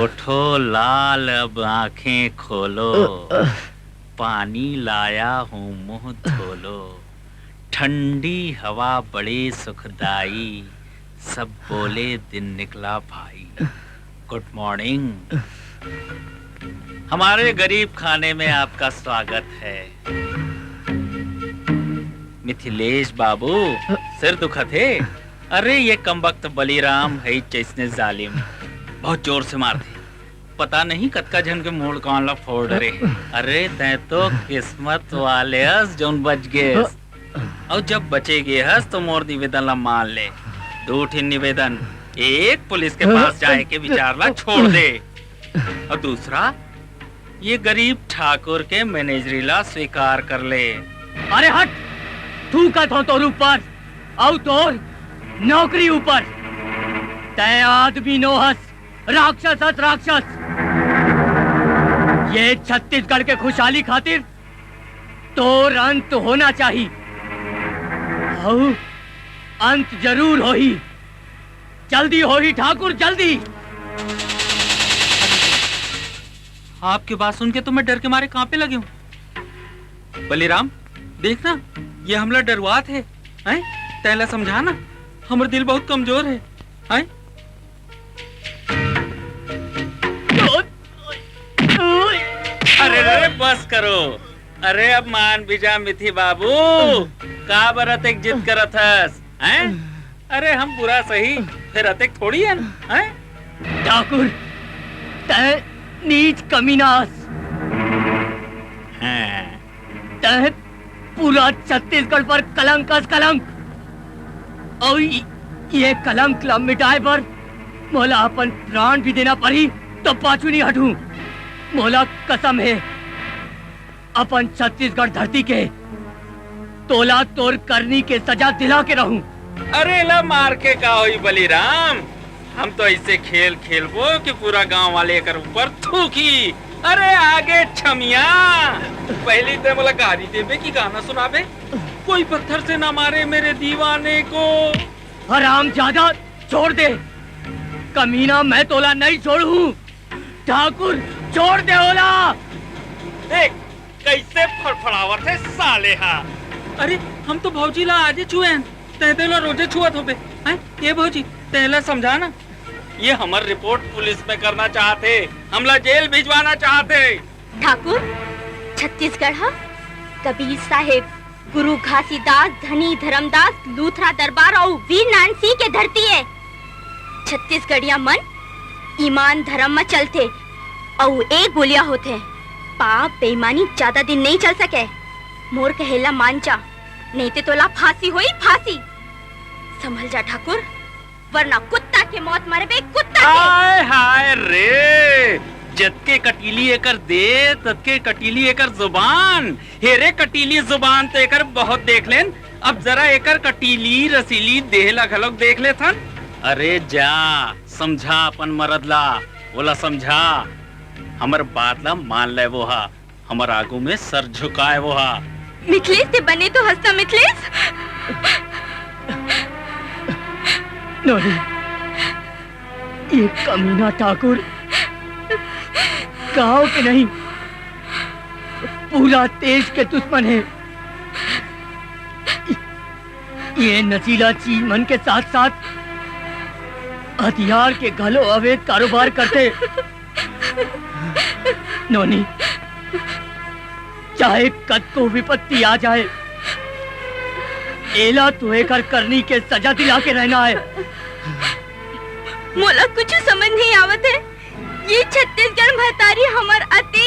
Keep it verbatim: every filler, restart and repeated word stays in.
उठो लाल, अब आंखें खोलो, पानी लाया हूँ, मुंह धो लो। ठंडी हवा बड़ी सुखदाई, सब बोले दिन निकला भाई। गुड मॉर्निंग। हमारे गरीब खाने में आपका स्वागत है। मिथिलेश बाबू, सिर दुखत हे? अरे, ये कमबख्त बलिराम है जैसने जालिम, बहुत जोर से मारथे। पता नहीं कतका झन के मूड़ कान ला फोड़ डरे। अरे, तैं तो किस्मत वाले हस, जौन बच गे हस। अउ जब बचे गे हस, तो मोर निवेदन ला मान ले। दू ठिन निवेदन, एक, पुलिस के पास जाए के विचार ला छोड़ दे, अउ दूसरा, ये गरीब ठाकुर के मैनेजरी ला स्वीकार कर ले। अरे हट, थूकत हों तोर ऊपर, अउ तोर नौकरी ऊपर। तैं आदमी नो हस, राक्षस हस, राक्षस। ये छत्तीसगढ़ के खुशहाली खातिर तोर अंत होना चाही। अउ अंत जरूर होही, जल्दी होही ठाकुर, जल्दी। आपके बात सुन के तो मैं डर के मारे कांपे लगे हूँ। बलिराम, देख ना, ये हमला डरवात हे, हैं? तैं ला समझा ना, हमर दिल बहुत कमजोर हे, हैं? अरे, अरे, बस करो। अरे, अब मान भी जा मिथि बाबू, का बर अतेक जिद करत हस, हैं? अरे, हम बुरा सही, फेर अतेक थोड़ी हन, हैं? ठाकुर, तैं नीच कमीना हस। हैं। तैं पूरा छत्तीसगढ़ पर कलंक हस, कलंक। अउ इ-, ये कलंक ला मिटाए बर मोला अपन प्राण भी देना पड़ही, तो पाछू नहीं हटूं। मोला कसम हे, अपन छत्तीसगढ़ धरती के, तोला तोर करनी के सजा दिला के रहूं। अरे, ला मार के का होई बलिराम, हम तो ऐसे खेल खेलबो कि पूरा गांव वाले एकर ऊपर थूकी। अरे, आगे छमिया, पहली तैं मोला गारी देबे कि गाना सुनाबे? कोई पत्थर से ना मारे मेरे दीवाने को। हराम ज्यादा, छोड़ दे। कमीना, मैं तोला नहीं छोड़ूं। ठाकुर, छोड़ दे ओला। देख, कैसे फड़फड़ावत हे साले हा। अरे, हम तो भौजी ला आजे छुए हन, तैं तो ला रोजे छुअत होबे, हैं? ये भौजी, तैं ला समझा ना, ये हमर रिपोर्ट पुलिस में करना चाहत हे, हमला जेल भिजवाना चाहत हे। ठाकुर, छत्तीसगढ़ हा कबीर साहेब, गुरु घासीदास, धनी धर्मदास, लूथरा दरबार अउ वीर नारायण सिंह के धरती हे। छत्तीसगढ़िया मन ईमान धरम म चलथे अउ एक बोलिया होथे, पाप बेईमानी ज्यादा दिन नइ चल सके। मोर कहेला मान जा, नइ ते तोला फांसी होई, फांसी। संभल जा ठाकुर, वरना कुत्ता के मौत मरबे, कुत्ता के। हाय हाय रे, जतके कटीली एकर दे, ततके कटीली एकर जुबान। हे रे कटीली जुबान तो एकर बहुत देख लेन, अब जरा एकर कटीली रसीली देह ला घलोक देख लेथन। अरे जा, समझा अपन मरद ला, ओला समझा, हमर बात ला मान ले वो हा, हमर आगू में सर झुकाए वो हा। मिथलेश, ते बने तो हस ना मिथलेश। नहीं, ये कमीना ठाकुर गांव के नहीं, पूरा देश के दुश्मन हे। ये नशीला चीज मन के साथ साथ हथियार के घलो अवैध कारोबार करथे। नोनी, चाहे कतको विपत्ति आ जाए, एला तो एकर करनी के सजा दिला के रहना हे। मोला कुछ समझ नहीं आवत हे। ये छत्तीसगढ़ महतारी हमर अति